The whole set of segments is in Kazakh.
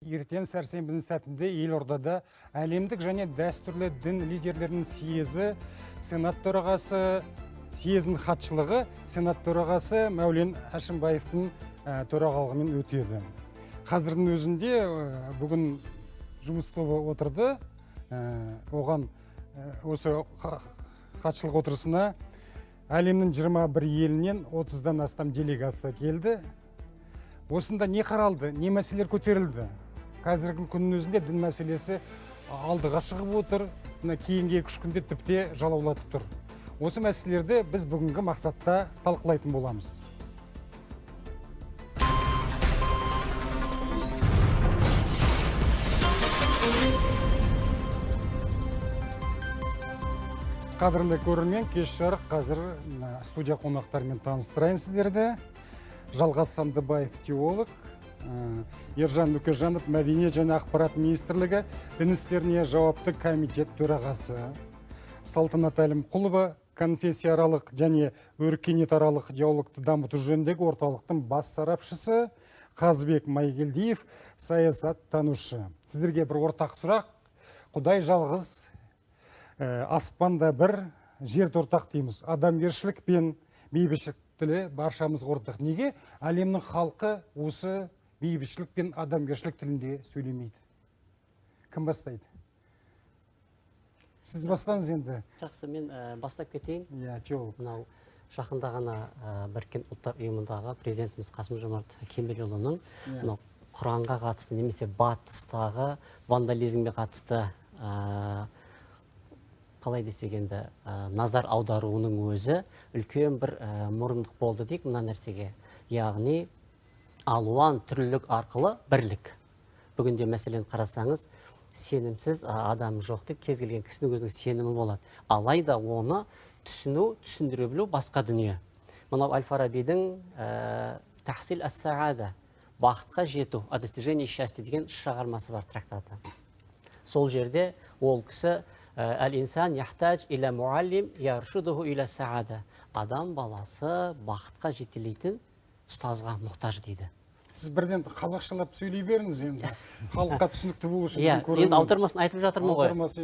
Ертең сәрсенбінің сәтінде елордада әлемдік және дәстүрлі дін лидерлерінің съезі, сенат төрағасы, съезінің хатшылығы сенат төрағасы Мәулен Әшімбаевтың төрағалығымен өтеді. Қазірдің өзінде бүгін жұмыс тобы отырды. Оған осы хатшылық отырысына әлемнің 21 елінен 30-дан астам делегация келді. Осында не қаралды, не мәселелер көтерілді? Қазіргі күннің өзінде дін мәселесі алдыға шығып отыр, мына кейінгі 2-3 күнде тіпті жалаулатып тұр. Осы мәселелерді біз бүгінгі мақсатта талқылайтын боламыз. Қадірлі көрермен, кеш жарық. Қазір студия қонақтарымен таныстырайын сіздерді. Жалғас Сандыбаев, теолог, Ержан Нүкежанов, Мәдениет және ақпарат министрлігі дін істеріне жауапты комитет төрағасы, Салтанат Әлімқұлова, конфессияаралық және өркениетаралық диалогты дамыту жөніндегі орталықтың бас сарапшысы, Қазбек Майгелдиев, саясаттанушы. Сіздерге бір ортақ сұрақ. Құдай жалғыз, аспанда бір, жер ортақ дейміз. Адамгершілік пен бейбітшілік тілі баршамызға ортақ. Неге әлемнің халқы осы бейбітшілік пен адамгершілік тілінде сөйлемейді? Кім бастайды? Сіз бастаңыз енді. Жақсы, мен бастап кетейін. Иә, теолог. Мынау жақында ғана Біріккен Ұлттар Ұйымындағы президентіміз Қасым Жомарт Кемелұлының мынау Құранға қатысты немесе батыстағы вандализмге қатысты қалай десек енді, назар аударуының өзі үлкен бір мұрындық болды дейік мына нәрсеге. Яғни алуан түрлілік арқылы бірлік. Бүгінде мәселен қарасаңыз, сенімсіз адам жоқ деп, кез келген кісінің өзінің сенімі болады. Алайда оны түсіну, түсіндіре білу басқа дүние. Мынау Әл-Фарабидің Тахсил ас-саада, бақытқа жету, о достижении счастья деген шығармасы бар, трактаты. Сол жерде ол кісі әл-инсан яхтаж иля муаллим яршудуху иля саада. Адам баласы бақытқа жетелейтін ұстазға мұқтаж дейді. Сіз бірден қазақшалап сөйлей беріңіз енді. Халыққа түсінікті болу үшін. Иә, біздің көрермен. Енді аудармасын айтып жатырмын ғой. Аудармасы.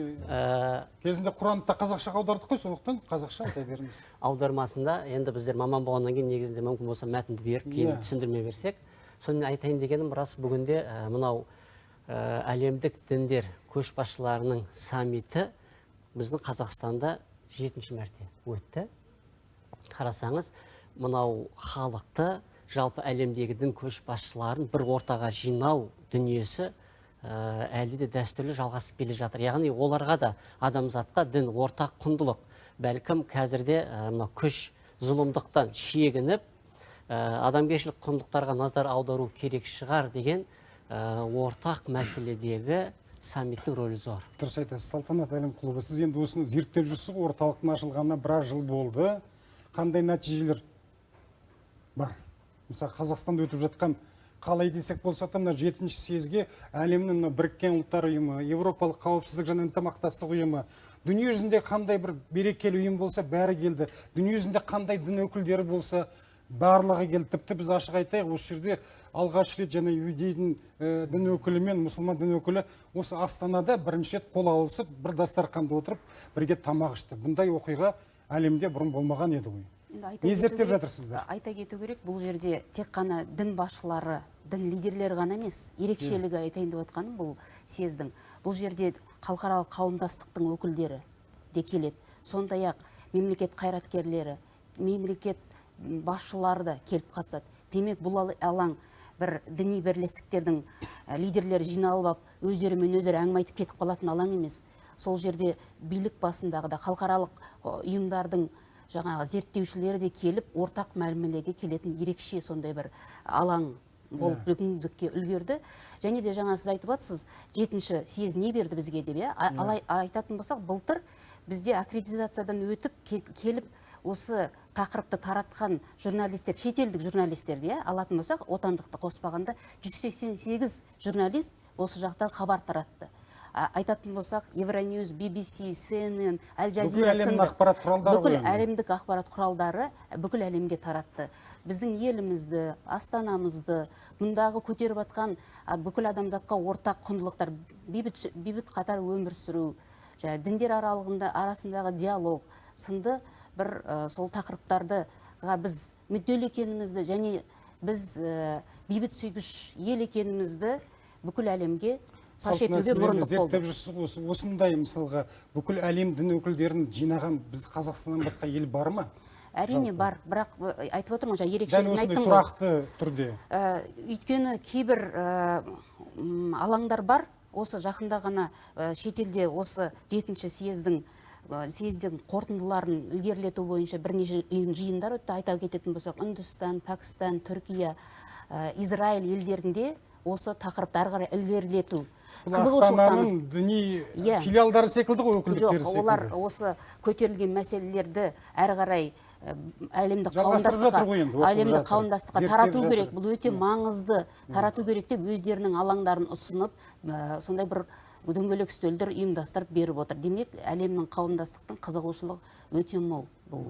Кезінде Құранды да қазақшаға аудардық қой, сондықтан қазақша айта беріңіз. Аудармасында енді біздер маман болғаннан кейін негізінде мүмкін болса мәтінді беріп, кейін түсіндірме берсек. Сонымен айтайын дегенім, рас, бүгінде мынау әлемдік діндер көшбасшыларының саммиті біздің Қазақстанда 7-ші мәрте өтті. Қарасаңыз, мынау халықты, жалпы әлемдегі дін көшбасшыларын бір ортаға жинау дүниесі әлі де дәстүрлі жалғасып келе жатыр. Яғни оларға да, адамзатқа дін ортақ құндылық. Бәлкім қазірде мынау күш зұлымдықтан шегініп, адамгершілік құндылықтарға назар аудару керек шығар деген ортақ мәселедегі саммиттің рөлі зор. Дұрыс айтасыз, Салтанат Әлімқұлова. Сіз енді осыны зерттеп жүрсіз ғой, орталықтың ашылғанына біраз жыл болды. Қандай нәтижелер бар? Мысалы, Қазақстанда өтіп жатқан, қалай десек болса да, мына 7-ші съезге әлемнің мына Біріккен Ұлттар Ұйымы, Еуропалық қауіпсіздік және ынтымақтастық ұйымы, дүниежүзінде қандай бір берекелі ұйым болса, бәрі келді. Дүниежүзінде қандай дін өкілдері болса, барлығы келді. Тіпті біз ашық айтайық, осы жерде алғаш рет және иудейдің дін өкілі мен мұсылман дін өкілі осы Астанада бірінші рет қол алысып, бір дастарханда отырып, бірге тамақ ішті. Бұндай оқиға әлемде бұрын болмаған еді ғой. Енді айта Не кету зерттеп керек, жатырсыздар? Айта кету керек, бұл жерде тек қана дін басшылары, дін лидерлері ғана емес, ерекшелігі айтайын деп отқаным бұл съездің. Бұл жерде халықаралық қауымдастықтың өкілдері де келеді. Сондай-ақ мемлекет қайраткерлері, мемлекет басшылары да келіп қатысады. Демек, бұл алаң бір діни бірлестіктердің лидерлері жиналып алып, өздерімен өздері әңгіме айтып кетіп қалатын алаң емес. Сол жерде билік басындағы да, халықаралық ұйымдардың жаңағы зерттеушілері де келіп, ортақ мәмілеге келетін ерекше сондай бір алаң болып бүгіндікке үлгерді. Және де жаңа сіз айтып жатсыз, 7-ші съезд не берді бізге деп, иә? Алай айтатын болсақ, былтыр бізде аккредитациядан өтіп келіп осы тақырыпты таратқан журналистер, шетелдік журналистерді, иә, алатын болсақ, отандықты қоспағанда 188 журналист осы жақтан хабар таратты. Айтатын болсақ, Евроньюз, BBC, CNN, Аль Бүкіл Жазира әлемнің сынды ақпарат құралдары бүкіл ғой енді. әлемдік ақпарат құралдары бүкіл әлемге таратты. Біздің елімізді, астанамызды, мұндағы көтеріп жатқан бүкіл адамзатқа ортақ құндылықтар, бейбіт қатар өмір сүру, жаңа діндер арасындағы диалог сынды бір сол тақырыптарға біз мүдделі екенімізді және біз бейбіт сүйгіш ел екенімізді бүкіл әлемге паш Салтанат, етуге сіз енді мұрындық болды. зерттеп жүрсіз ғой, осындай мысалға бүкіл әлем дін өкілдерін жинаған біз Қазақстаннан басқа ел бар ма? Әрине бар, бірақ айтып отырмын ғой, жаңа Дәл ерекшелігін осындай айттым ғой. тұрақты түрде. Өйткені кейбір алаңдар бар, осы жақында ғана шетелде осы 7-ші съездің қорытындыларын ілгерілету бойынша бірнеше жиындар өтті. Айта кететін болсақ, Үндістан, Пәкістан, Түркия, Израиль елдерінде осы тақырыпты ары қарай ілгерілету. Бұл Қызығушылық Астананың таныту. діни Иә. филиалдары секілді ғой, өкілдіктері Жоқ, олар секілді. осы көтерілген мәселелерді әрі қарай әлемдік Жалғастырып жатыр ғой енді, оқып жатыр, қауымдастыққа зерттеп тарату жатыр. керек, бұл өте маңызды, тарату керек деп өздерінің алаңдарын ұсынып, сондай бір дөңгелек үстелдер ұйымдастырып беріп отыр. Демек, әлемнің қауымдастықтың қызығушылығы өте мол бұл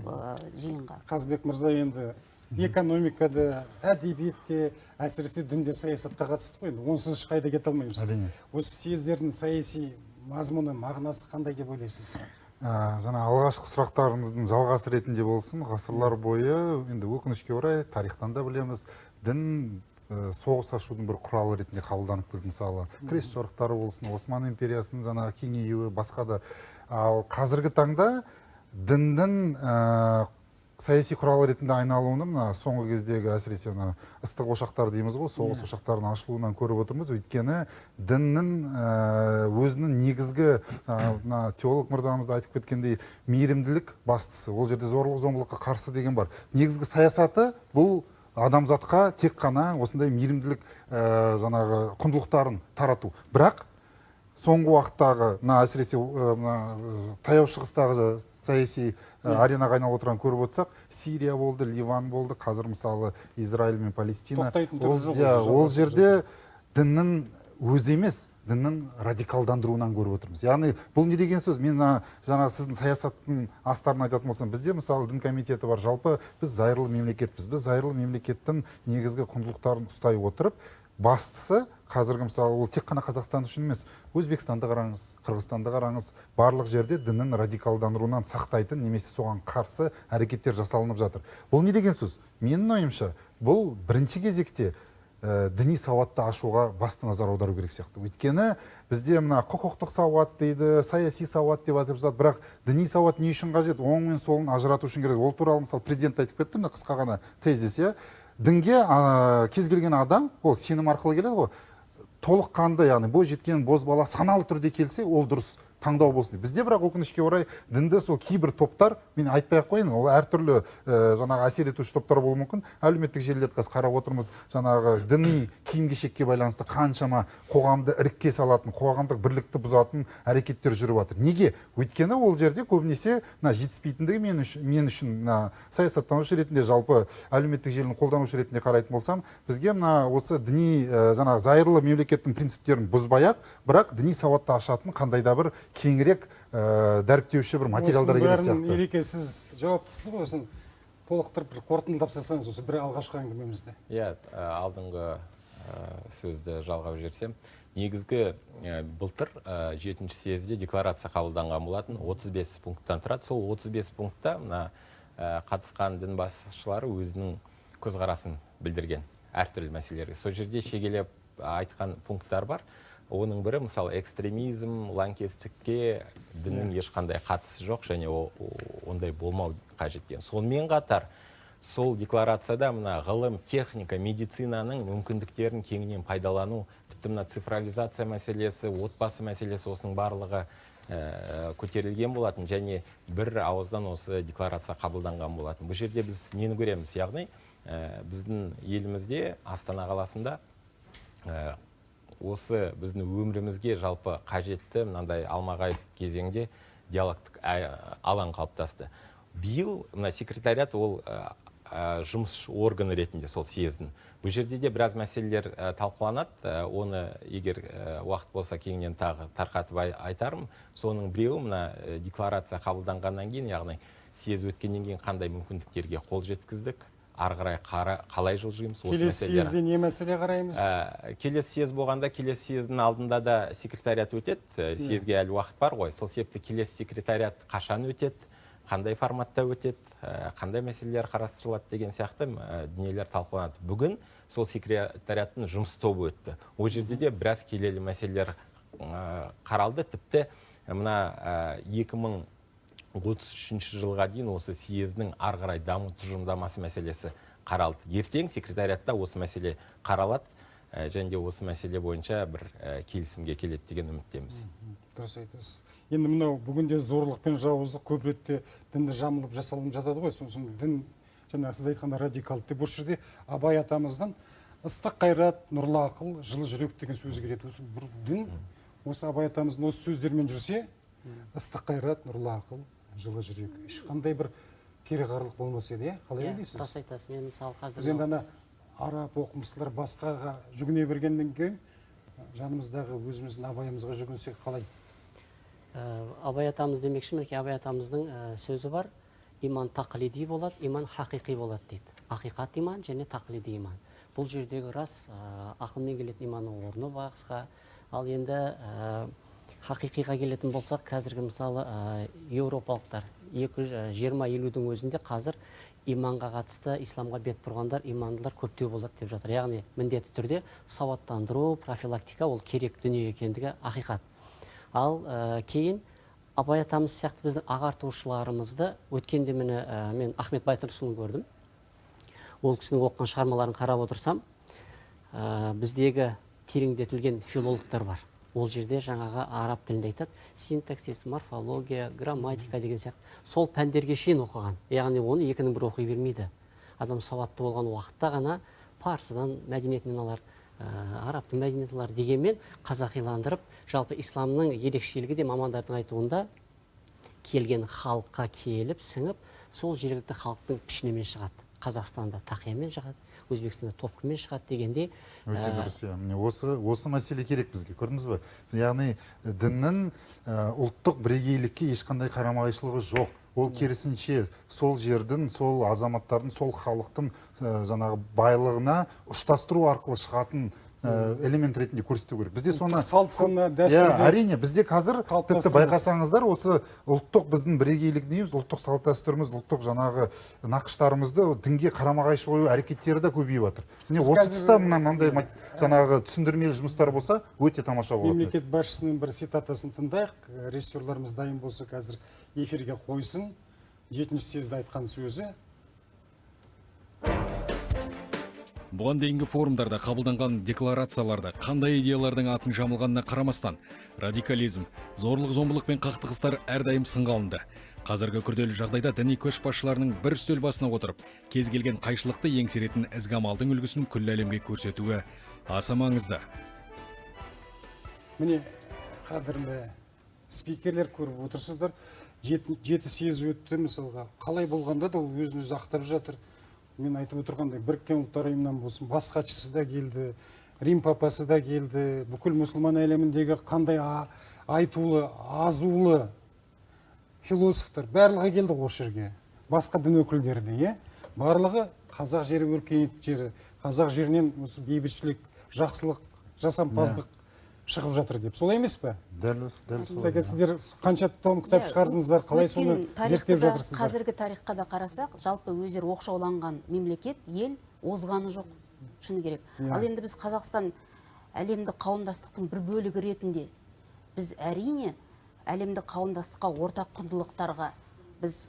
жиынға. Қазбек мырза, енді экономикада, әдебиетте, әсіресе дінде саясатқа қатысты ғой енді, онсыз ешқайда кете алмаймыз. Әрине. Осы съездердің саяси мазмұны, мағынасы қандай деп ойлайсыз? Жаңа алғашқы сұрақтарыңыздың жалғасы ретінде болсын, ғасырлар бойы, енді өкінішке орай, тарихтан да білеміз, дін соғыс ашудың бір құралы ретінде қабылданып келді. Мысалы, крест жорықтары болсын, Осман империясының жаңағы кеңеюі, басқа да. Ал қазіргі таңда діннің саяси құралы ретінде айналуын мына соңғы кездегі әсіресе мына ыстық ошақтар дейміз ғой, соғыс ошақтарының ашылуынан көріп отырмыз. Өйткені діннің өзінің негізгі, мына теолог мырзамыз да айтып кеткендей, мейірімділік бастысы. Ол жерде зорлық зомбылыққа қарсы деген бар. Негізгі саясаты бұл адамзатқа тек қана осындай мейірімділік жаңағы құндылықтарын тарату. Бірақ соңғы уақыттағы мына әсіресе мына Таяу Шығыстағы саяси аренаға айналып отырғанын көріп отырсақ, Сирия болды, Ливан болды, қазір мысалы Израиль мен Палестина. Тоқтайтын түрі жоқ осы Ол жалғасып жерде діннің өзі емес, діннің радикалдандыруынан көріп отырмыз. Яғни бұл не деген сөз? Мен жаңа сіздің саясаттың астарын айтатын болсам, бізде мысалы дін комитеті бар, жалпы біз зайырлы мемлекетпіз. Біз зайырлы мемлекеттің негізгі құндылықтарын ұстай отырып, бастысы қазіргі мысалы ол тек қана Қазақстан үшін емес, Өзбекстанды қараңыз, Қырғызстанды қараңыз, барлық жерде діннің радикалдандыруынан сақтайтын немесе соған қарсы әрекеттер жасалынып жатыр. Бұл не деген сөз? Менің ойымша, бұл бірінші кезекте діни сауатты ашуға басты назар аудару керек сияқты. Өйткені бізде мына құқықтық сауат дейді, саяси сауат деп айтып жатады, бірақ діни сауат не үшін қажет? Оң мен солын ажырату үшін керек. Ол туралы мысалы президент айтып кетті, мына қысқа ғана тезис, иә. Дінге кез келген адам, ол сенім арқылы келеді ғой, толыққанды, яғни бой жеткен бозбала саналы түрде келсе, ол дұрыс таңдау болсын деп. Бізде бірақ өкінішке орай дінді сол кейбір топтар, мен айтпай ақ қояйын, ол әртүрлі жаңағы әсер етуші топтар болуы мүмкін. Әлеуметтік желілерді қазір қарап отырмыз, жаңағы діни киім-кешекке байланысты қаншама қоғамды ірікке салатын, қоғамдық бірлікті бұзатын әрекеттер жүріп жатыр. Неге? Өйткені ол жерде көбінесе мына жетіспейтіндігі мен үшін мына саясаттанушы ретінде, жалпы әлеуметтік желіні қолданушы ретінде қарайтын болсам, бізге мына осы діни жаңағы зайырлы мемлекеттің принциптерін бұзбай-ақ, бірақ діни сауатты ашатын қандай да бір кеңірек дәріптеуші бір материалдар Осының керек бәрін, сияқты. Ереке, сіз жауаптысыз ғой, осыны толықтырып бір қорытындылап тастасаңыз осы бір алғашқы әңгімемізді. Иә, алдыңғы сөзді жалғап жіберсем, негізгі былтыр 7-ші съезде декларация қабылданған болатын, 35 пункттан тұрады. Сол 35 пунктта мына қатысқан дін басшылары өзінің көзқарасын білдірген әртүрлі мәселелерге. Сол жерде шегелеп айтқан пункттар бар. Оның бірі, мысалы, экстремизм, лаңкестікке діннің ешқандай қатысы жоқ және ондай болмау қажет деген. Сонымен қатар, сол декларацияда мына ғылым, техника, медицинаның мүмкіндіктерін кеңінен пайдалану, тіпті мына цифровизация мәселесі, отбасы мәселесі, осының барлығы көтерілген болатын және бір ауыздан осы декларация қабылданған болатын. Бұл жерде біз нені көреміз? Яғни біздің елімізде, Астана қаласында осы біздің өмірімізге жалпы қажетті мынандай алмағайып кезеңде диалогтық алаң қалыптасты. Биыл мына секретариат ол жұмыс органы ретінде сол съездің. Бұл жерде де біраз мәселелер талқыланады. Оны егер уақыт болса кеңінен тағы тарқатып айтармын. Соның біреуі мына декларация қабылданғаннан кейін, яғни съезд өткеннен кейін қандай мүмкіндіктерге қол жеткіздік, ары қарай қалай жылжимыз, осы Келесі мәселелер. съезде не мәселе қараймыз? Келесі съезд болғанда, келесі съездің алдында да секретариат өтеді. Съезге әлі уақыт бар ғой. Сол себепті келесі секретариат қашан өтеді, қандай форматта өтеді, қандай мәселелер қарастырылады деген сияқты дүниелер талқыланады. Бүгін сол секретариаттың жұмыс тобы өтті. Ол жерде де біраз келелі мәселелер қаралды. Тіпті мына 2033 жылға дейін осы съездің ары қарай даму тұжырымдамасы мәселесі қаралды. Ертең секретариатта осы мәселе қаралады, және де осы мәселе бойынша бір келісімге келеді деген үміттеміз. Дұрыс айтасыз. Енді мынау бүгінде зорлық пен жауыздық көп ретте дінді жамылып жасалынып жатады ғой. Сосын дін, жаңа сіз айтқандай, радикалды деп осы жерде Абай атамыздан ыстық қайрат, нұрлы ақыл, жылы жүрек деген сөзі келеді. Осы бір дін, осы Абай атамыздың осы сөздерімен жүрсе, ыстық қайрат, нұрлы ақыл, жылы жүрек, ешқандай бір кереғарлық болмас еді, иә? Қалай ойлайсыз? Рас айтасыз. Мен мысалы қазір Біз енді ана араб оқымыстылар басқаға жүгіне бергеннен кейін жанымыздағы өзіміздің Абайымызға жүгінсек қалай? Абай атамыз демекші, мінекей Абай атамыздың сөзі бар. Иман тақлиди болады, иман хақиқи болады дейді. Ақиқат иман және тақлиди иман. Бұл жердегі рас, ақылмен келетін иманның орны басқа. Ал енді хақиқиға келетін болсақ, қазіргі мысалы, еуропалықтар екі жүз, жиырма елудің өзінде қазір иманға қатысты исламға бет бұрғандар, имандылар көптеу болады деп жатыр. Яғни міндетті түрде сауаттандыру, профилактика ол керек дүние екендігі ақиқат. Ал кейін Абай атамыз сияқты біздің ағартушыларымызды өткенде міне, мен Ахмет Байтұрсынұлын көрдім. Ол кісінің оқыған шығармаларын қарап отырсам, біздегі тереңдетілген филологтар бар. Ол жерде жаңағы араб тілінде айтады, синтаксис, морфология, грамматика деген сияқты. Сол пәндерге шейін оқыған. Яғни оны екінің бірі оқи бермейді. Адам сауатты болған уақытта ғана парсыдан мәдениетін алар, арабтың мәдениетін алар дегенмен қазақиландырып, жалпы исламның ерекшелігі де мамандардың айтуында келген халыққа келіп сіңіп, сол жергілікті халықтың пішінімен шығады. Қазақстанда тақиямен шығады, Өзбекстанда топкымен шығады дегендей, Өте дұрыс, иә. Міне осы мәселе керек бізге, көрдіңіз бе? Яғни діннің ұлттық бірегейлікке ешқандай қарама-қайшылығы жоқ. Ол керісінше сол жердің, сол азаматтардың, сол халықтың жаңағы байлығына ұштастыру арқылы шығатын элемент ретінде көрсету керек. Бізде соны Ұлттық салт сана, Иә, дәстүрді әрине, бізде қазір тіпті қалыптастыру. байқасаңыздар, осы ұлттық біздің бірегейлік дейміз, ұлттық салт дәстүріміз, ұлттық жаңағы нақыштарымызды дінге қарама-қайшы қою әрекеттері де көбейіп жатыр. Міне, Біз осы қазір тұста мынандай жаңағы түсіндірмелі жұмыстар болса, өте тамаша болатын еді. Мемлекет басшысының бір цитатасын тыңдайық. Режиссерларымыз дайын болса, қазір эфирге қойсын. 7 съезде айтқан сөзі. Бұған дейінгі форумдарда қабылданған декларацияларда қандай идеялардың атын жамылғанына қарамастан, радикализм, зорлық-зомбылық пен қақтығыстар әрдайым сынға алынды. Қазіргі күрделі жағдайда діни көшбасшыларының бір үстел басына отырып, кез келген қайшылықты еңсеретін ізгі амалдың үлгісін күллі әлемге көрсетуі аса маңызды. Міне, қадірлі спикерлер, көріп отырсыздар, жеті съезд өтті мысалға. Қалай болғанда да ол өзін өзі ақтап жатыр. Мен айтып отырғандай, Біріккен Ұлттар Ұйымынан болсын, бас хатшысы да келді, Рим папасы да келді, бүкіл мұсылман әлеміндегі қандай айтулы, азулы философтар барлығы келді осы жерге. Басқа дін өкілдері де, иә? Барлығы қазақ жері өркениет жері, қазақ жерінен осы бейбітшілік, жақсылық, жасампаздық шығып жатыр деп. Солай емес пе? Дәл осы, дәл солай. Сәке, сіздер қанша том кітап Иә, шығардыңыздар, қалай соны өткен тарихты зерттеп да, жатырсыздар? Қазіргі тарихқа да қарасақ, жалпы өздері оқшауланған мемлекет, ел озғаны жоқ, шыны керек. Ал енді біз Қазақстан әлемдік қауымдастықтың бір бөлігі ретінде біз әрине әлемдік қауымдастыққа ортақ құндылықтарға біз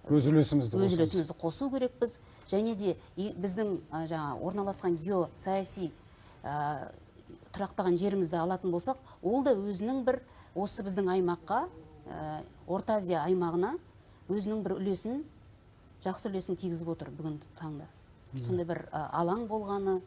өз үлесімізді өз қосамыз. үлесімізді қосу керекпіз. Және де біздің, жаңа орналасқан геосаяси, тұрақтаған жерімізді алатын болсақ, ол да өзінің бір осы біздің аймаққа, Орта Азия аймағына өзінің бір үлесін, жақсы үлесін тигізіп отыр бүгінгі таңда. Сондай бір, алаң болғаны,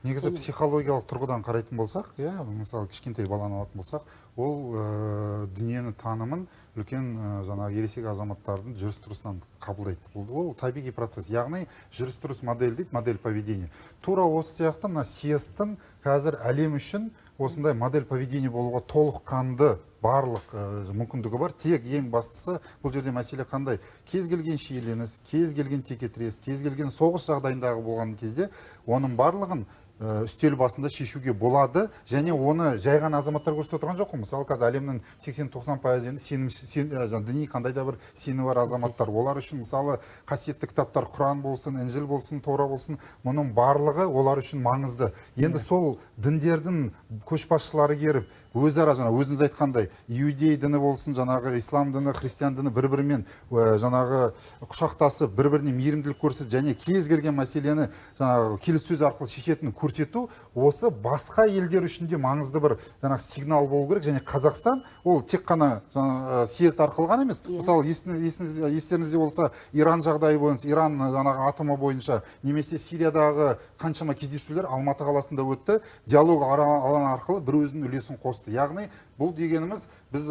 Негізі психологиялық тұрғыдан қарайтын болсақ, иә, мысалы кішкентай баланы алатын болсақ, ол дүниені танымын үлкен жаңағы ересек азаматтардың жүріс тұрысынан қабылдайды. Ол табиғи процесс, яғни жүріс тұрыс модель дейді, модель поведения. Тура осы сияқты мына съездтің қазір әлем үшін осындай модель поведения болуға толыққанды барлық мүмкіндігі бар. Тек ең бастысы бұл жерде мәселе қандай? Кез келген шиеленіс, кез келген текетірес, кез келген соғыс жағдайындағы болған кезде оның барлығын үстел басында шешуге болады, және оны жай ғана азаматтар көрсетіп отырған жоқ қой. Мысалы, қазір әлемнің 80-90% енді сенім, жаңа діни қандай да бір сенімі бар азаматтар. Олар үшін мысалы қасиетті кітаптар, Құран болсын, Інжіл болсын, Тора болсын, мұның барлығы олар үшін маңызды. Енді сол діндердің көшбасшылары келіп өзара, жаңа өзіңіз айтқандай, иудей діні болсын, жаңағы ислам діні, христиан діні бір-бірімен жаңағы құшақтасып, бір-біріне мейірімділік көрсетіп, және кез келген мәселені жаңағы келіссөз арқылы шешетінін көрсету, осы басқа елдер үшін де маңызды бір жаңағы сигнал болу керек. Және Қазақстан ол тек қана жаңа съезд арқылы ғана емес. Мысалы, естеріңізде болса, Иран жағдайы бойынша, Иран жаңағы атомы бойынша, немесе Сириядағы қаншама кездесулер Алматы қаласында өтті, диалог алаңы арқылы бір өзінің үлесін қосты. Яғни бұл дегеніміз біз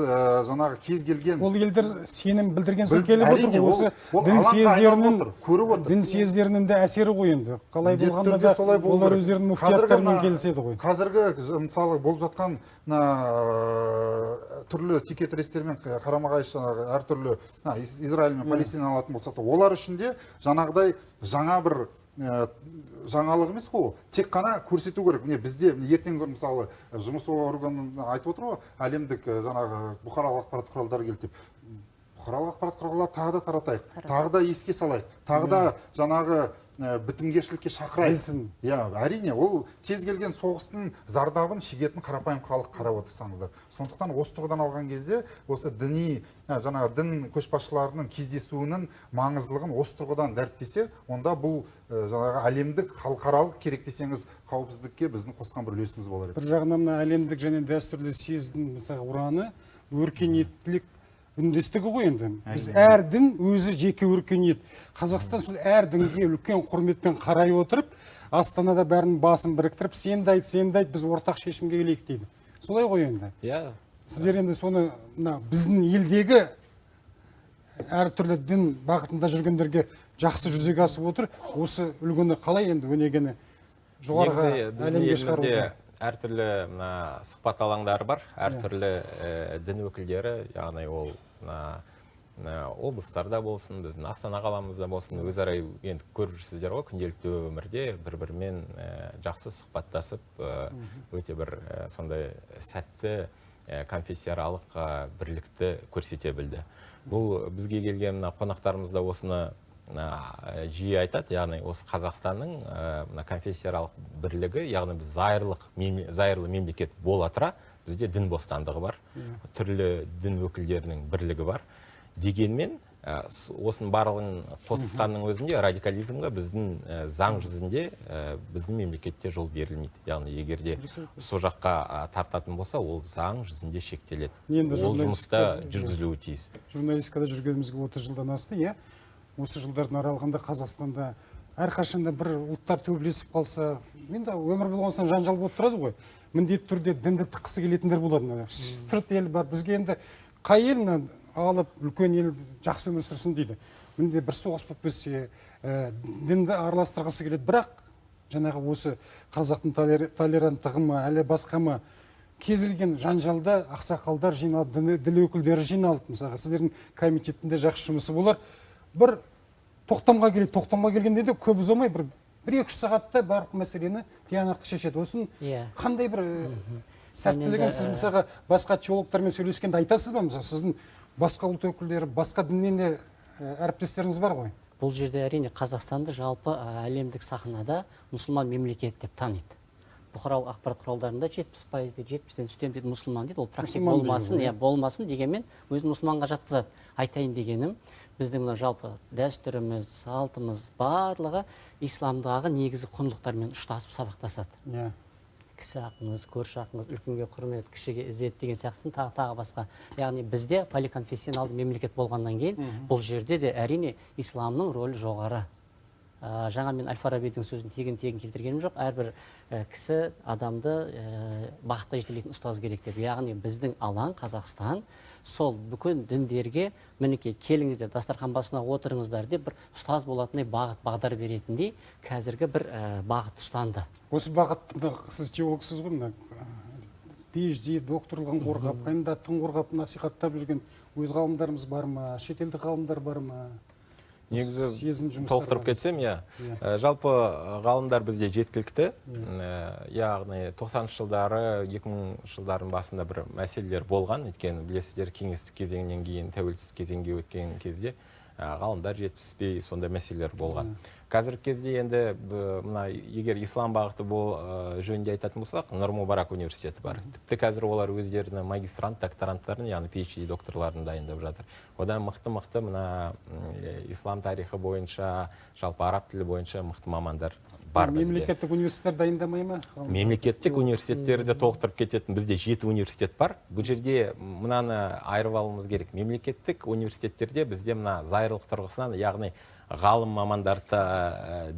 жаңағы кез келген Ол елдер сенім білдірген соң келіп отыр Әрине, ғой. Осы ол дін алаңға айналып съездерінің отыр, көріп отыр. Дін съездерінің де әсері ғой енді. Қалай Міндетті болғанда түрде да солай болу олар керек. өздерінің Қазіргі муфтияттарымен келіседі ғой. Қазіргі мысалы болып жатқан мына түрлі текетірестермен қарама-қайшы жаңағы әртүрлі мына Израиль мен Палестинаны алатын болсақ та, олар үшін де жаңағыдай жаңа бір жаңалық емес қой ол. Тек қана көрсету керек. Міне бізде міне ертеңгі күні мысалы жұмыс органы айтып отыр ғой, әлемдік жаңағы бұқаралық ақпарат құралдары келді деп. Бұқаралық ақпарат құралдары тағы да таратайық, тағы да еске салайық, тағы да жаңағы бітімгершілікке шақырайық. Білсін. Иә, әрине, ол кез келген соғыстың зардабын шегетін қарапайым халық, қарап отырсаңыздар. Сондықтан осы тұрғыдан алған кезде осы діни, жаңағы дін көшбасшыларының кездесуінің маңыздылығын осы тұрғыдан дәріптесе, онда бұл жаңағы әлемдік, халықаралық керек десеңіз қауіпсіздікке біздің қосқан бір үлесіміз болар еді. Бір жағынан мына әлемдік және дәстүрлі съездің мысалы ұраны өркениеттілік үндестігі ғой енді. Біз әр дін өзі жеке өркениет. Қазақстан сол әр дінге үлкен құрметпен қарай отырып, Астанада бәрінің басын біріктіріп, сен де айт, сен де айт, біз ортақ шешімге келейік дейді. Солай ғой енді. Иә. Сіздер енді соны мына біздің елдегі әртүрлі дін бағытында жүргендерге жақсы жүзеге асып отыр. Осы үлгіні қалай енді өнегені жоғарыға Негізі біздің әлемге елімізде шығаруға? әртүрлі мына сұхбат алаңдары бар, әртүрлі дін өкілдері, яғни ол мына облыстарда болсын, біздің Астана қаламызда болсын, өзара енді көріп жүрсіздер ғой, күнделікті өмірде бір-бірімен жақсы сұхбаттасып, өте бір сондай сәтті конфессияаралық бірлікті көрсете білді. Бұл бізге келген мына қонақтарымыз да осыны жиі айтады, яғни осы Қазақстанның мына конфессияаралық бірлігі, яғни біз зайырлы мемлекет бола тұра, бізде дін бостандығы бар, түрлі дін өкілдерінің бірлігі бар. Дегенмен осының барлығын қосқанның өзінде радикализмге біздің заң жүзінде біздің мемлекетте жол берілмейді. Яғни егер де сол жаққа тартатын болса, ол заң жүзінде шектеледі. Енді Ол журналистика жұмыста жүргізілуі тиіс. Журналистикада жүргенімізге 30 жылдан асты, иә? Осы жылдардың аралығында Қазақстанда әрқашанда бір ұлттар төбелесіп қалса, енді өмір болған соң жанжал болып тұрады ғой. Міндетті түрде дінді тыққысы келетіндер болады. Мына сырт ел бар, бізге енді қай ел мына алып үлкен ел жақсы өмір сүрсін дейді. Мінде бір соғыс болып кетсе, дінді араластырғысы келеді. Бірақ жаңағы осы қазақтың толеранттығы ма, әлі басқа ма, кез келген жанжалда ақсақалдар жиналып, дін өкілдері жиналып, мысалға сіздердің комитеттің де жақсы жұмысы болар. Бір тоқтамға келеді, тоқтамға келгенде де көп ұзамай бір екі-үш сағатта барлық мәселені тиянақты шешеді. Осының қандай бір сәттілігін сіз мысалға басқа теологтармен сөйлескенде айтасыз ба? Мысалы, сіздің басқа ұлт өкілдері, басқа діннен де әріптестеріңіз бар ғой. Бұл жерде әрине Қазақстанды жалпы әлемдік сахнада мұсылман мемлекет деп таниды. Бұқаралық ақпарат құралдарында 70% дейді, жетпістен үстем дейді мұсылман дейді. Ол практик Мұсылман дейді болмасын, ғой, иә, болмасын дегенмен өзін мұсылманға жатқызады. Айтайын дегенім, біздің мына жалпы дәстүріміз, салтымыз барлығы исламдағы негізгі құндылықтармен ұштасып сабақтасады. Кісі ақыңыз, көрші ақыңыз, үлкенге құрмет, кішіге ізет деген сияқтысын тағы басқа. Яғни бізде поликонфессионалды мемлекет болғаннан кейін бұл жерде де әрине исламның рөлі жоғары. Жаңа мен әл Фарабидің сөзін тегін-тегін келтіргенім жоқ. Әрбір кісі адамды бақытқа жетелейтін ұстаз керек деп. Яғни біздің алаң Қазақстан сол бүкіл діндерге мінекей келіңіздер, дастархан басына отырыңыздар деп бір ұстаз болатындай бағыт бағдар беретіндей қазіргі бір бағыт ұстанды. Осы бағытты сіз теологсыз ғой, мына PhD докторлығын қорғап, кандидаттығын қорғап, насихаттап жүрген өз ғалымдарымыз бар ма, шетелдік ғалымдар бар ма? Негізі толықтырып кетсем, иә. Жалпы ғалымдар бізде жеткілікті. Яғни 90-шы жылдары, 2000 жылдардың басында бір мәселелер болған. Өйткені білесіздер, кеңестік кезеңнен кейін тәуелсіз кезеңге өткен кезде ғалымдар жетіспей, сондай мәселелер болған. Қазіргі кезде енді мына егер ислам бағыты жөнінде айтатын болсақ, Нұр Мүбарак университеті бар. Тіпті қазір олар өздерінің магистрант, докторанттарын, яғни PhD докторларын дайындап жатыр. Одан мықты-мықты мына ислам тарихы бойынша, жалпы араб тілі бойынша мықты мамандар бар бізде. Мемлекеттік университеттер дайындамай ма? Мемлекеттік университеттерді толықтырып кететін бізде 7 университет бар. Бұл жерде мынаны айырып алуымыз керек. Мемлекеттік университеттерде бізде мына зайырлық тұрғысынан, яғни ғалым мамандарды,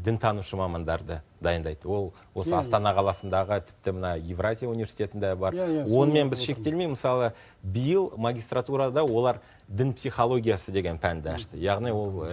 дінтанушы мамандарды дайындайды. Ол осы Астана қаласындағы, тіпті мына Евразия университетінде бар. Онымен біз шектелмей, мысалы, биыл магистратурада олар дін психологиясы деген пәнді ашты. Яғни ол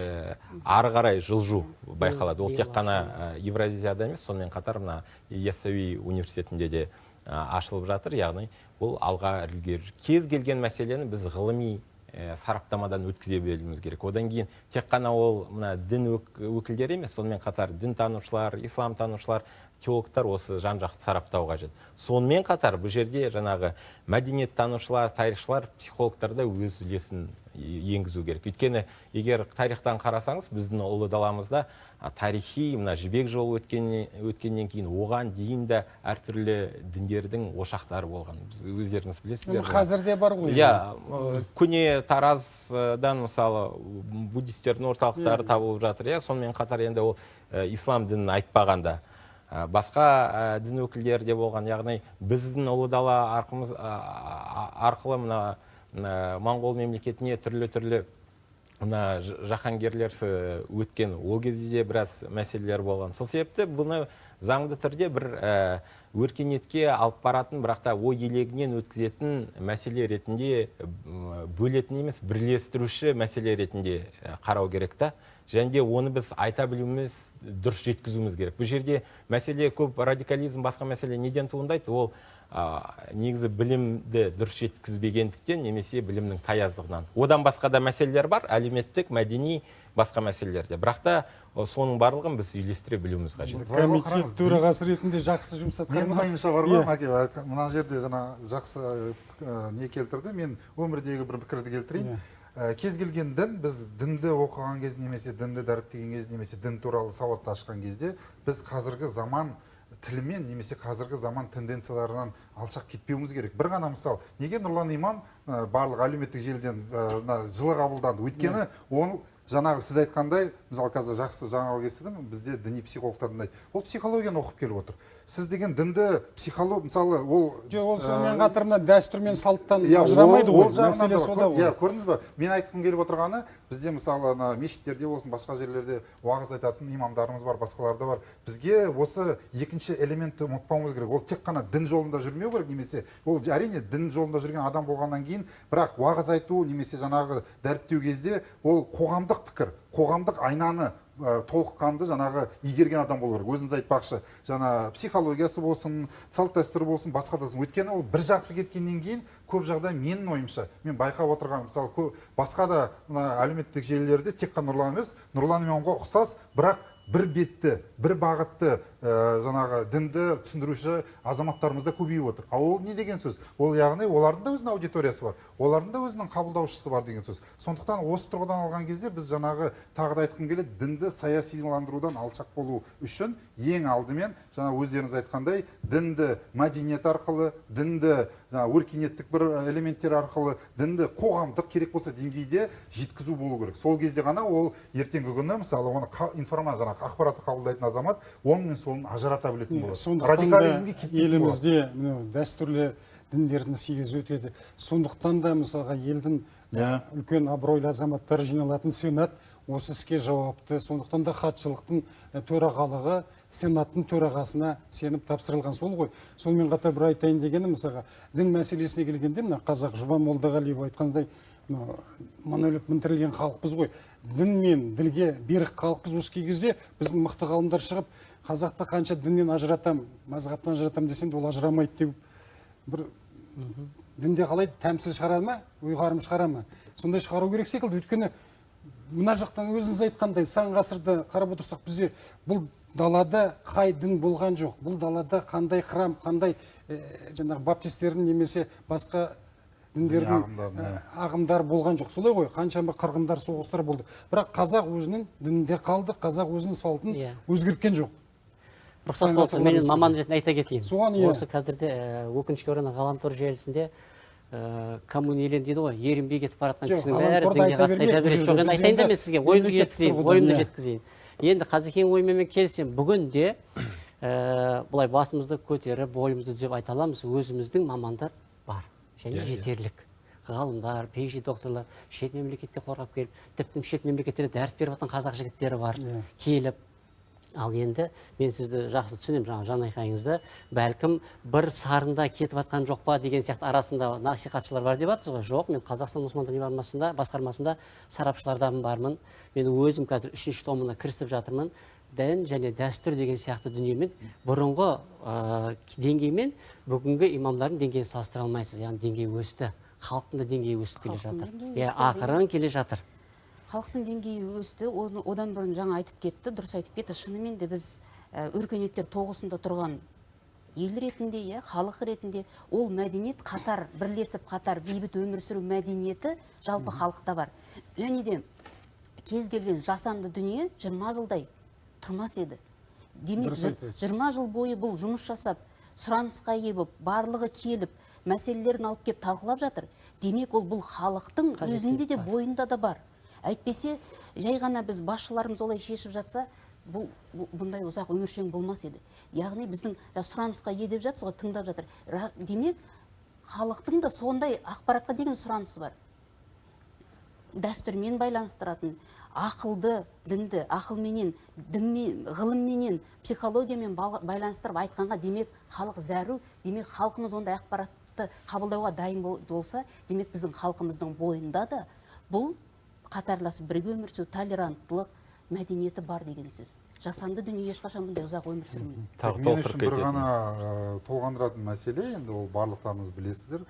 ары қарай жылжу байқалады. Ол тек қана Евразияда емес, сонымен қатар мына Яссауи университетінде де ашылып жатыр. Яғни бұл алға ілгері. Кез келген мәселені біз ғылыми сараптамадан өткізе беруіміз керек. Одан кейін тек қана ол мына дін өкілдері емес, сонымен қатар дін танушылар, ислам танушылар, теологтар осы жан-жақты сараптау қажет. Сонымен қатар бұл жерде жаңағы мәдениет танушылар, тарихшылар, психологтар да өз үлесін енгізу керек. Өйткені егер тарихтан қарасаңыз, біздің ұлы даламызда тарихи мына жібек жолы өткеннен кейін оған дейін де әртүрлі діндердің ошақтары болған. Біз өздеріңіз білесіздер. Қазір де бар ғой. Иә, көне Тараздан мысалы буддистердің орталықтары табылып жатыр. Иә, сонымен қатар енді ол ислам дінін айтпағанда басқа дін өкілдері де болған. Яғни біздің ұлы дала арқылы мына моңғол мемлекетіне түрлі-түрлі мына жаһангерлер өткен. Ол кезде де біраз мәселелер болған. Сол себепті бұны заңды түрде бір өркениетке алып баратын, бірақ та ой елегінен өткізетін мәселе ретінде бөлетін емес, бірлестіруші мәселе ретінде қарау керек та. Және де оны біз айта білуіміз, дұрыс жеткізуіміз керек. Бұл жерде мәселе көп радикализм, басқа мәселе неден туындайды? Ол негізі білімді дұрыс жеткізбегендіктен немесе білімнің таяздығынан. Одан басқа да мәселелер бар, әлеуметтік, мәдени, басқа мәселелер де. Бірақ та соның барлығын біз үйлестіре білуіміз қажет. Комитет төрағасы ретінде жақсы жұмыс атқарған. Менің ойымша бар ғой, Мәке, мына жерде жаңа жақсы не келтірді. Мен өмірдегі бір пікірді келтірейін. Кез келген дін, біз дінді оқыған кезде немесе дінді дәріптеген кезде немесе дін туралы сауатты ашқан кезде біз қазіргі заман тілімен немесе қазіргі заман тенденцияларынан алшақ кетпеуіміз керек. Бір ғана мысал, неге Нұрлан имам барлық әлеуметтік желіден жылы қабылданды? Өйткені ол жаңағы сіз айтқандай, мысалы қазір жақсы жаңалық естідім, бізде діни психологтардың айтты. Ол психологияны оқып келіп отыр. Сіз деген дінді психолог, мысалы, ол, Жоқ, ол сонымен қатар мына дәстүр мен салттан ажырамайды ғой. Мәселе сонда ғой. Иә, көрдіңіз ба? Мен айтқым келіп отырғаны, бізде мысалы ана мешіттерде болсын, басқа жерлерде уағыз айтатын имамдарымыз бар, басқалар да бар. Бізге осы екінші элементті ұмытпауымыз керек. Ол тек қана дін жолында жүрмеу керек, немесе ол әрине дін жолында жүрген адам болғаннан кейін, бірақ уағыз айту немесе жаңағы дәріптеу кезде ол қоғамдық пікір, қоғамдық айнаны толыққанды жаңағы игерген адам болу керек. Өзіңіз айтпақшы, жаңа психологиясы болсын, салт дәстүрі болсын, басқа да болсын. Өйткені ол бір жақты кеткеннен кейін көп жағдай менің ойымша, мен байқап отырған, мысалы, басқа да мына әлеуметтік желілерде тек қана Нұрлан емес, Нұрлан имамға ұқсас, бірақ бір бетті, бір бағытты жаңағы дінді түсіндіруші азаматтарымыз да көбейіп отыр. Ал ол не деген сөз? Ол яғни олардың да өзінің аудиториясы бар, олардың да өзінің қабылдаушысы бар деген сөз. Сондықтан осы тұрғыдан алған кезде біз жаңағы тағы да айтқым келеді, дінді саясиландырудан алшақ болу үшін ең алдымен жаңа өздеріңіз айтқандай дінді мәдениет арқылы, дінді жаңа өркениеттік бір элементтер арқылы, дінді қоғамдық керек болса деңгейде жеткізу болу керек. Сол кезде ғана ол ертеңгі күні мысалы оны информация, жаңағы ақпаратты қабылдайтын азамат оң мен солын ажырата білетін болады. Сондықтан да Радикализмге кетпейтін болады. елімізде мынау дәстүрлі діндердің съезі өтеді. Сондықтан да мысалға елдің үлкен абыройлы азаматтары жиналатын сенат осы іске жауапты. Сондықтан да хатшылықтың төрағалығы сенаттың төрағасына сеніп тапсырылған сол ғой. Сонымен қатар бір айтайын дегенім, мысалға дін мәселесіне келгенде мына қазақ Жұбан Молдағалиев айтқандай, мың өліп мың тірілген халықпыз ғой. Дін мен ділге берік халықпыз. Осы кезде біздің мықты ғалымдар шығып, қазақты қанша діннен ажыратам, мазхабтан ажыратам десең де ол ажырамайды деп бір дінде қалай тәмсіл шығара ма, ұйғарым шығара ма, сондай шығару керек секілді. Өйткені мына жақтан өзіңіз айтқандай сан ғасырды қарап отырсақ, бізде бұл далада қай дін болған жоқ, бұл далада қандай храм, қандай жаңағы баптистердің немесе басқа діндердің ағымдары болған жоқ. Солай ғой, қаншама қырғындар, соғыстар болды, бірақ қазақ өзінің дінінде қалды, қазақ өзінің салтын өзгерткен жоқ. Рұқсат болса, мен маман ретінде айта кетейін. Соған, иә. Осы қазірде өкінішке орай ғаламтор желісінде коммунилен дейді ғой, ерінбей кетіп бара жатқан кісінің бәрі дінге қатысты айта береді. Жоқ, енді айтайын да мен сізге ойымды жеткізейін, ойымды жеткізейін. Енді Қазекең ойымен мен келісемін. Бүгін де былай басымызды көтеріп, бойымызды түзеп айта аламыз, өзіміздің мамандар бар және жетерлік. Ғалымдар, PhD докторлар шет мемлекетте қорғап келіп, тіпті шет мемлекеттерде дәріс беріп жатқан қазақ жігіттері бар, келіп. Ал енді мен сізді жақсы түсінемін, жаңа жан айқайыңызды, бәлкім бір сарында кетіп жатқан жоқ па деген сияқты арасында насихатшылар бар деп жатсыз ғой. Жоқ, мен Қазақстан мұсылман діни басқармасында сарапшылардан бармын. Мен өзім қазір 3-ші томына кірісіп жатырмын. Дін және дәстүр деген сияқты дүниемен бұрынғы деңгеймен бүгінгі имамдардың деңгейін салыстыра алмайсыз. Яғни деңгей өсті, халықтың да деңгейі өсіп келе жатыр. Ақырын келе жатыр. Халықтың деңгейі өсті, одан бұрын жаңа айтып кетті, дұрыс айтып кетті. Шынымен де біз өркениеттер тоғысында тұрған ел ретінде, халық ретінде ол мәдениет қатар, бірлесіп қатар бейбіт өмір сүру мәдениеті жалпы халықта бар. Және де кез келген жасанды дүние 20 жылдай тұрмас еді. Демек, 20 жыл бойы бұл жұмыс жасап, сұранысқа ие болып, барлығы келіп, мәселелерін алып келіп талқылап жатыр. Демек, ол бұл халықтың өзінде де бойында да бар. Әйтпесе, жай ғана біз басшыларымыз олай шешіп жатса, бұл бұндай ұзақ өміршең болмас еді. Яғни біздің сұранысқа ие деп жатсыз ғой, тыңдап жатыр. Демек, халықтың да сондай ақпаратқа деген сұранысы бар. Дәстүрмен байланыстыратын, ақылды, дінді, ақылменен, дінмен, ғылымменен, психологиямен байланыстырып айтқанға демек халық зәру, демек халқымыз ондай ақпаратты қабылдауға дайын болса, демек біздің халқымыздың бойында да бұл қатарласып бірге өмір сүру, толеранттылық мәдениеті бар деген сөз. Жасанды дүние ешқашан бұндай ұзақ өмір сүрмейді. Мен үшін бір ғана толғандыратын мәселе, енді ол барлықтарыңыз білесіздер,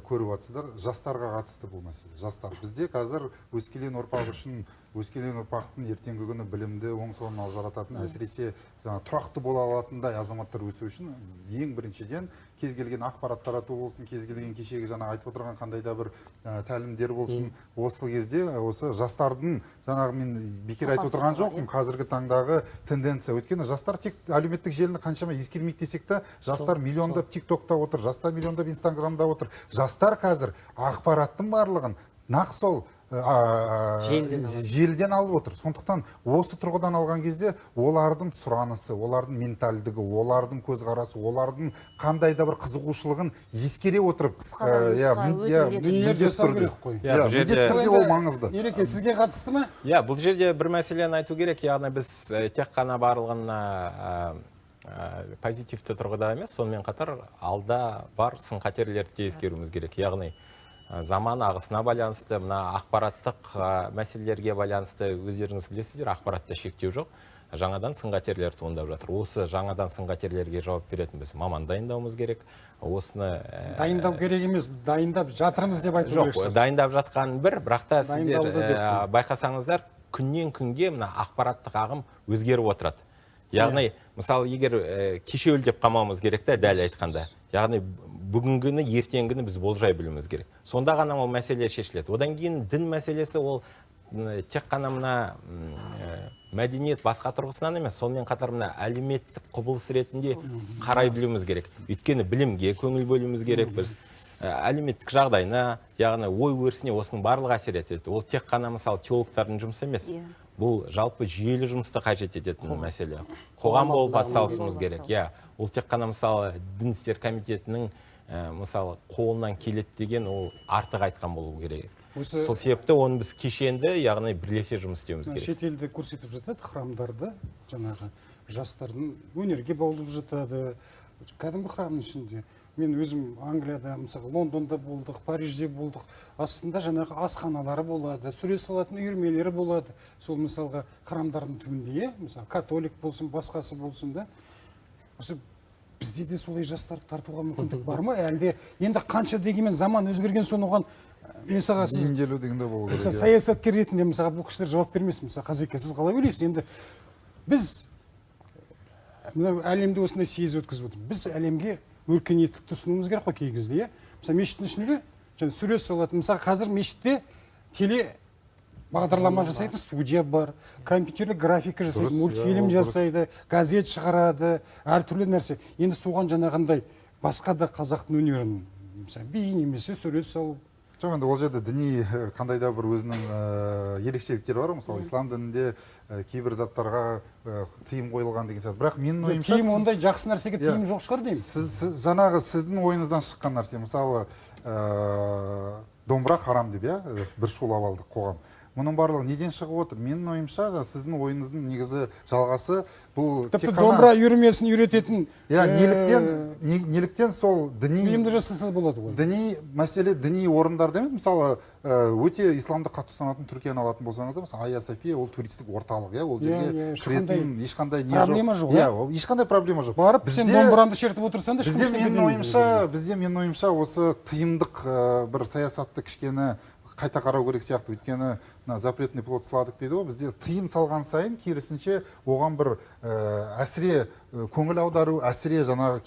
көріп жатсыздар, жастарға қатысты бұл мәселе. Жастар бізде қазір өскелең ұрпақ үшін, өскелең ұрпақтың ертеңгі күні білімді, оң солын ажырататын, әсіресе жаңа тұрақты бола алатындай азаматтар өсу үшін ең біріншіден кез келген ақпарат тарату болсын, кез келген кешегі жаңа айтып отырған қандай да бір тәлімдер болсын, осы кезде осы жастардың жаңағы мен бекер айтып отырған жоқпын, қазіргі таңдағы тенденция. Өйткені жастар тек әлеуметтік желіні қаншама ескермейді десек те, жастар миллиондап TikTokта отыр, жастар миллиондап Инстаграмда отыр. Жастар қазір ақпараттың барлығын нақ сол желіден алып отыр. Сондықтан осы тұрғыдан алған кезде олардың сұранысы, олардың ментальдігі, олардың көзқарасы, олардың қандай да бір қызығушылығын ескере отырып, міндетті түрде ол маңызды. Ереке, сізге қатысты ма? Иә, бұл жерде бір мәселені айту керек, яғни біз тек қана барлығына позитивті тұрғыда емес, сонымен қатар алда бар сын-қатерлерді де ескеруіміз керек. Яғни заман ағысына байланысты, мына ақпараттық мәселелерге байланысты өздеріңіз білесіздер, ақпаратта шектеу жоқ. Жаңадан сын-қатерлер туындап жатыр. Осы жаңадан сын-қатерлерге жауап беретін біз маман дайындауымыз керек. Осыны дайындау керек емес, дайындап жатырмыз деп айту керек. Жоқ, дайындап жатқан бір, бірақ та сіздер байқасаңыздар, күннен күнге мына ақпараттық ағым өзгеріп отырады. Яғни, мысалы, егер кешеуілдеп қалмауымыз керек та, дәл айтқанда. Яғни, бүгінгіні, ертеңгіні біз болжай білуіміз керек. Сонда ғана ол мәселе шешіледі. Одан кейін дін мәселесі ол тек қана мына мәдениет басқа тұрғысынан емес, сонымен қатар мына әлеуметтік құбылыс ретінде қарай білуіміз керек. Өйткені білімге көңіл бөлуіміз керек біз. Әлеуметтік жағдайына, яғни ой өрісіне осының барлығы әсер етеді. Ол тек қана мысалы теологтардың жұмысы емес. Бұл жалпы жүйелі жұмысты қажет ететін мәселе. Қоғам болып атсалысуымыз керек. Иә, ол тек қана мысалы дін істер комитетінің мысалы қолынан келеді деген ол артық айтқан болу керек. Осы Сол себепті оны біз кешенді, яғни бірлесе жұмыс істеуіміз керек. Шетелде көрсетіп жатады храмдарды, жаңағы жастардың өнерге баулып жатады кәдімгі храмның ішінде. Мен өзім Англияда, мысалы, Лондонда болдық, Парижде болдық. Астында жаңағы асханалары болады, сурет салатын үйірмелері болады. Сол мысалға храмдардың түбінде, иә, мысалы, католик болсын, басқасы болсын да. Осы бізде де солай жастарды тартуға мүмкіндік бар ма? Әлде енді қанша дегенмен заман өзгерген соң оған, мысалға, сіз Бейімделу деген де болу керек. Мысалы, саясаткер ретінде, мысалға, бұл кісілер жауап бермес. Мысалы, Қазеке, сіз қалай ойлайсыз? Енді біз мына әлемде осындай съезд өткізіп отырмыз. Біз әлемге өркениеттілікті ұсынуымыз керек қой кей кезде, иә? Мысалы, мешіттің ішінде жаңа сурет салатын, мысалы, қазір мешітте теле бағдарлама жасайтын студия бар, компьютерлік графика жасайды, Дұрыс, иә, мультфильм ол дұрыс. жасайды, газет шығарады, әртүрлі нәрсе. Енді соған жаңағындай басқа да қазақтың өнерін, мысалы, би немесе сурет салу. Жоқ, енді ол жерде діни қандай да бір өзінің ерекшеліктері бар ғой. Мысалы, ислам дінінде кейбір заттарға тыйым қойылған деген сияқты. Бірақ менің ойымша, Тыйым, ондай жақсы нәрсеге тыйым жоқ шығар деймін. Сіз жаңағы сіздің ойыңыздан шыққан нәрсе, мысалы, домбыра харам деп, иә, бір шулап алдық қоғам. Мұның барлығы неден шығып отыр? Менің ойымша, жаңа сіздің ойыңыздың негізі жалғасы бұл Тіпті тек қана домбыра үйірмесін үйрететін Иә, неліктен сол діни ұйымды жасаса болады ғой. Діни мәселе діни орындарда емес, мысалы, өте исламды қатты ұстанатын Түркияны алатын болсаңыз, мысалы, Айя София ол туристік орталық, иә, ол жерге кіретін ешқандай не жоқ. Проблема жоқ, Иә, иә? ол ешқандай проблема жоқ. Барып сен домбыранды шертіп отырсаң да, ешкім Бізде ештеңе менің демейді. ойымша, бізде менің ойымша осы тыйымдық бір саясатты кішкене қайта қарау керек сияқты. Өйткені мына запретный плод сладок дейді ғой, бізде тыйым салған сайын керісінше оған бір әсіре көңіл аудару, әсіре жаңағы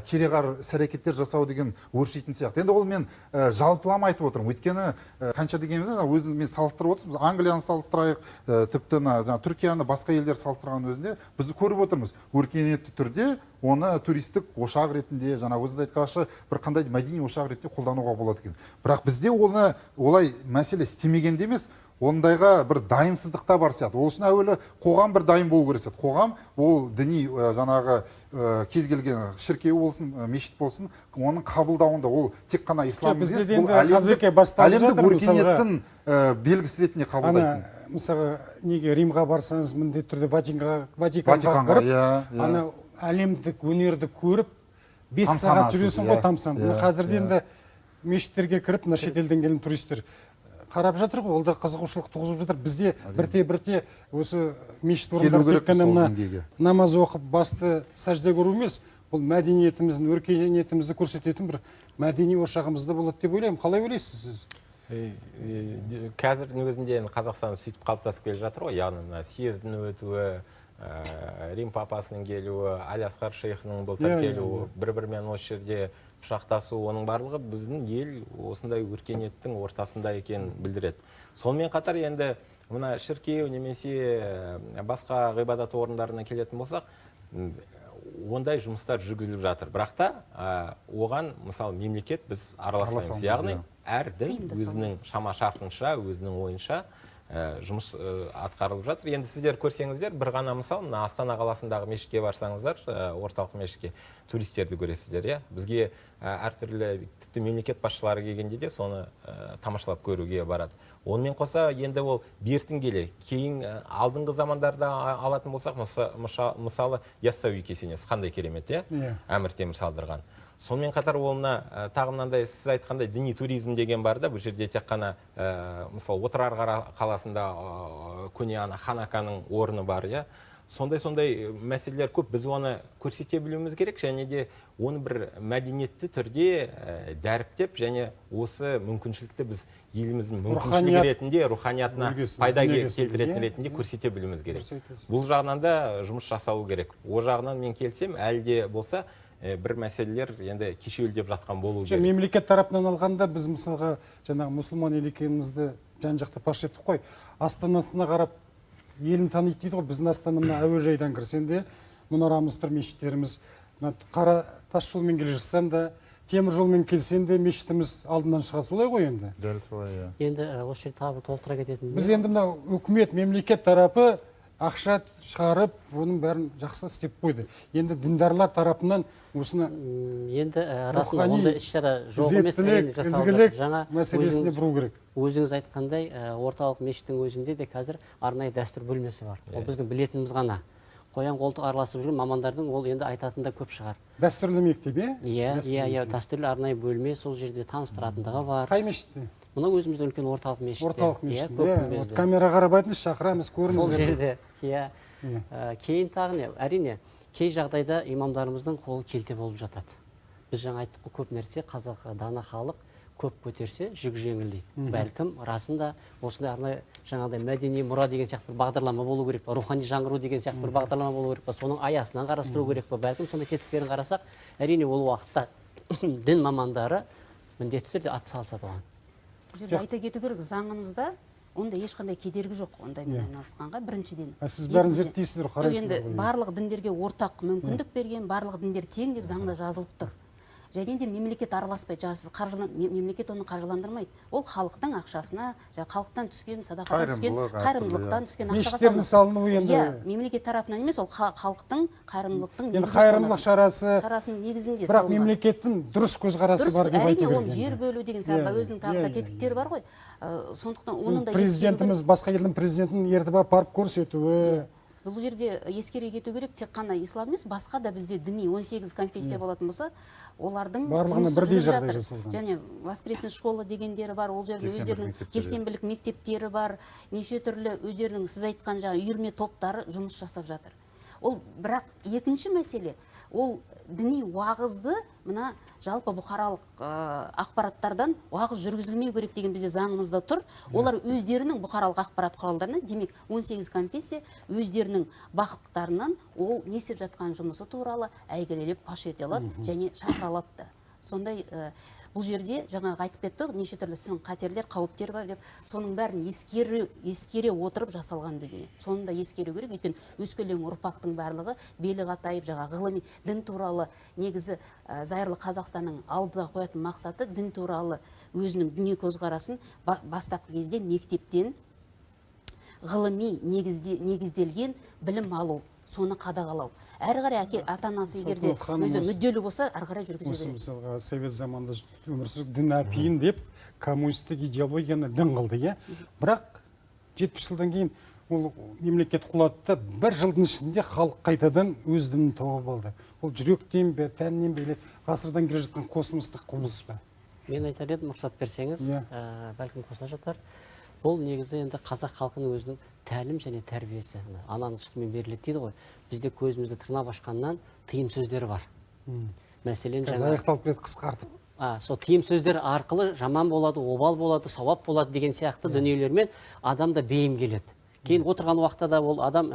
кереғар іс әрекеттер жасау деген өршитін сияқты. Енді ол мен жалпылама айтып отырмын, өйткені қанша дегенімізде жаңа өзіміз мен салыстырып отырмыз, Англияны салыстырайық, тіпті мына жаңа Түркияны басқа елдер салыстырған өзінде біз көріп отырмыз, өркениетті түрде оны туристік ошақ ретінде, жаңа өзіңіз айтқанша, бір қандай мәдени ошақ ретінде қолдануға болады екен. Бірақ бізде оны олай мәселе істемегенде емес, ондайға бір дайынсыздық та бар сияқты. Ол үшін әуелі қоғам бір дайын болу керек сияқты. Қоғам ол діни жаңағы кез келген шіркеу болсын, мешіт болсын, оның қабылдауында ол тек қана ислам Жоқ, бізде емес, де бұл енді қазеке басталып әлемдік жатыр, мысалға. өркениеттің белгісі ретінде қабылдайтын. Ана, мысалға, неге Римға барсаңыз, міндетті түрде Ватиканға Ватиканға, кіріп, иә, иә. ана әлемдік өнерді көріп, 5 сағат Тамсанасыз, жүресің ғой, иә, тамсанып. Мына иә, қазірде иә. енді мешіттерге кіріп, мына шетелден келген туристер қарап жатыр ғой, ол да қызығушылық туғызып жатыр. Бізде бірте-бірте осы мешіт Келу орындары тек керекпіз қана сол мына деңгейге. намаз оқып, басты сәжде көру емес, бұл мәдениетіміздің, өркениетімізді көрсететін бір мәдени ошағымыз да болады деп ойлаймын. Қалай ойлайсыз сіз? Қазірдің өзінде енді Қазақстан сөйтіп қалыптасып келе жатыр ғой, яғни мына съездің өтуі, Рим папасының келуі, Алиасқар шейхінің былтыр келуі, бір-бірімен осы жерде пышақтасу, оның барлығы біздің ел осындай өркениеттің ортасында екенін білдіреді. Сонымен қатар енді мына шіркеу немесе басқа ғибадат орындарына келетін болсақ, ондай жұмыстар жүргізіліп жатыр. Бірақ та оған, мысалы, мемлекет біз араласпаймыз. Араласа Яғни алмайды, әр дін Тыйым да салмайды. өзінің шама шарқынша, өзінің ойынша жұмыс атқарылып жатыр. Енді сіздер көрсеңіздер, бір ғана мысал, мына Астана қаласындағы мешітке барсаңыздар, орталық мешітке туристерді көресіздер, иә? Бізге әртүрлі, тіпті мемлекет басшылары келгенде де соны тамашалап көруге барады. Онымен қоса енді ол бертін келе, кейін, алдыңғы замандарда алатын болсақ, мысалы, Яссауи кесенесі қандай керемет, иә? Әмір Темір салдырған. Сонымен қатар ол мына, тағы мынандай сіз айтқандай діни туризм деген бар да, бұл жерде тек қана, мысалы, Отырар қаласында, көне ана Ханаканың орны бар, иә? Сондай-сондай мәселелер көп, біз оны көрсете білуіміз керек және де оны бір мәдениетті түрде дәріптеп және осы мүмкіншілікті біз еліміздің мүмкіншілігі Руханият ретінде, руханиятына үлгісі, пайда өнегесі, келтіретін иә? ретінде көрсете білуіміз керек. Дұрыс айтасыз. Бұл жағынан да жұмыс жасалу керек. О жағынан мен келсем, әлі де болса, бір мәселелер енді кешеуілдеп жатқан болу Жоқ, керек. мемлекет тарапынан алғанда біз мысалға жаңағы мұсылман ел екенімізді жан-жақты паш еттік қой. Астанасына қарап елін таниды дейді ғой. Біздің Астана мына әуежайдан кірсең де мұнарамыз тұр, мешіттеріміз. Мына қара тас жолмен келе жатсаң да, темір жолмен келсең де мешітіміз алдынан шыға, солай ғой енді. Дәл солай, иә. Енді осы жерде тағы бір толықтыра кететін Біз дүние. енді мына үкімет, мемлекет тарапы Ақша шығарып, оның бәрін жақсы істеп қойды. Енді діндарлар тарапынан осыны Енді расында рухани ондай іс-шара жоқ емес, ізеттілік, әрине, жасалып жатыр. ізгілік Жаңа мәселесіне бұру керек. Өзіңіз айтқандай, орталық мешіттің өзінде де қазір арнайы дәстүр бөлмесі бар. Ол біздің білетініміз ғана. Қоян қолтық араласып жүрген мамандардың ол енді айтатыны да көп шығар. Дәстүрлі мектеп, иә? Иә, Дәстүрлі иә, иә, мектеп. дәстүрлі арнайы бөлме, сол жерде таныстыратындығы бар. Қай мешітте? Мынау өзіміздің үлкен орталық мешітте. Орталық Иә, мешітте. көп Иә, күмбезді. вот камера қарап айтыңызшы, шақырамыз, Сол көріңіздер. жерде, иә. Иә. Кейін тағы не? Әрине, кей жағдайда имамдарымыздың қолы келте болып жатады. Біз жаңа айттық қой, көп нәрсе қазақ дана халық көп көтерсе жүк жеңіл дейді. Бәлкім расында осындай арнайы жаңағыдай мәдени мұра деген сияқты бір бағдарлама болу керек па, рухани жаңғыру деген сияқты бір бағдарлама болу керек па, соның аясынан қарастыру керек па, бәлкім сондай тетіктерін қарасақ, әрине ол уақытта дін мамандары міндетті түрде атсалысады оған. Бұл жерде айта кету керек, заңымызда онда ешқандай кедергі жоқ ондаймен айналысқанға, біріншіден. А сіз бәрін Екіншіден, зерттейсіздер, жоқ, қарайсыздар енді ғой. барлық діндерге ортақ мүмкіндік берген, барлық діндер тең деп заңда жазылып тұр. Және де мемлекет араласпайды, жаңа сіз мемлекет оны қаржыландырмайды. Ол халықтың ақшасына, жаңа халықтан түскен, садақадан түскен, Қайырымдылық, әртүрлі, қайырымдылықтан иә. түскен ақшаға Мешіттердің салынады. салынуы енді Иә, мемлекет тарапынан емес, ол халықтың қайырымдылықтың Енді негізінде қайырымдылық салынады. шарасы, Шарасының негізінде бірақ салынған. мемлекеттің дұрыс көзқарасы Дұрыс, бар деп әрине, айту керек оны енді. жер бөлу деген сияқты, өзінің тағы да тетіктері бар ғой. Сондықтан оның да ескеру керек. Президентіміз басқа елдің президентін ертіп апарып көрсетуі. Бұл жерде ескере кету керек, тек қана ислам емес, басқа да бізде діни 18 конфессия болатын болса, олардың Барлығына жұмысы бірдей жүріп жағдай жатыр. жасалған. Және воскресный школа дегендері бар, ол жерде Жексенбілік өздерінің мектептері. жексенбілік мектептері бар, неше түрлі өздерінің сіз айтқан жаңа үйірме топтары жұмыс жасап жатыр. Ол бірақ екінші мәселе, ол діни уағызды мына жалпы бұқаралық ақпараттардан уағыз жүргізілмеу керек деген бізде заңымызда тұр. Олар өздерінің бұқаралық ақпарат құралдарынан, демек 18 конфессия өздерінің бақықтарынан ол не істеп жатқан жұмысы туралы әйгілелеп паш ете алады және шақыра алады да. Сондай бұл жерде жаңағы айтып кетті ғой, неше түрлі сын қатерлер, қауіптер бар деп, соның бәрін ескере отырып жасалған дүние. Соны да ескеру керек, өйткені өскелең ұрпақтың барлығы белі қатайып, жаңағы ғылыми дін туралы негізі зайырлы Қазақстанның алдыға қоятын мақсаты дін туралы өзінің дүние көзқарасын бастапқы кезде мектептен ғылыми негізделген білім алу, соны қадағалау. Әрі қарай ата-анасы егер де Салтанат ханым, өзі мүдделі болса, әрі қарай жүргізе осы береді. Мысалға, совет заманында өмір сүріп дін әпейін деп коммунистік идеологияны дін қылды, иә? Бірақ 70 жылдан кейін ол мемлекет құлады да, бір жылдың ішінде халық қайтадан өз дінін тауып алды. Ол жүректен бе, тәннен бе, ғасырдан келе жатқан космостық құбылыс па? Мен айтар едім, рұқсат берсеңіз, бәлкім қосыла жатар. Бұл негізі енді қазақ халқының өзінің тәлім және тәрбиесі. Ананың сүтімен беріледі дейді ғой. Бізде көзімізді тырнап ашқаннан тыйым сөздері бар. Мәселен, Қазір жаңа аяқталып кетті, қысқартып. Сол тыйым сөздер арқылы жаман болады, обал болады, сауап болады деген сияқты дүниелермен адам да бейім келеді. Кейін отырған уақытта да ол адам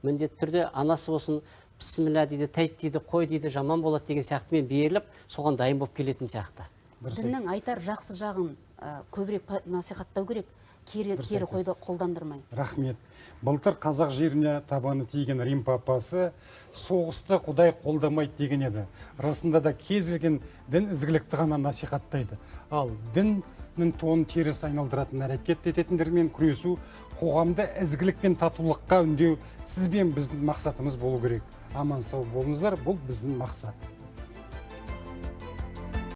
міндетті түрде анасы болсын, бісміллә дейді, тәйт дейді, қой дейді, жаман болады деген сияқтымен беріліп, соған дайын болып келетін сияқты. Дұрыс Діннің айтар жақсы жағын көбірек насихаттау керек, Дұрыс кері айтасыз. қолдандырмай. Рахмет. Былтыр қазақ жеріне табаны тиген Рим папасы соғысты Құдай қолдамайды деген еді. Расында да кез келген дін ізгілікті ғана насихаттайды. Ал діннің тонын теріс айналдыратын әрекет ететіндермен күресу, қоғамды ізгілік пен татулыққа үндеу сіз бен біздің мақсатымыз болу керек. Аман сау болыңыздар, бұл біздің мақсат.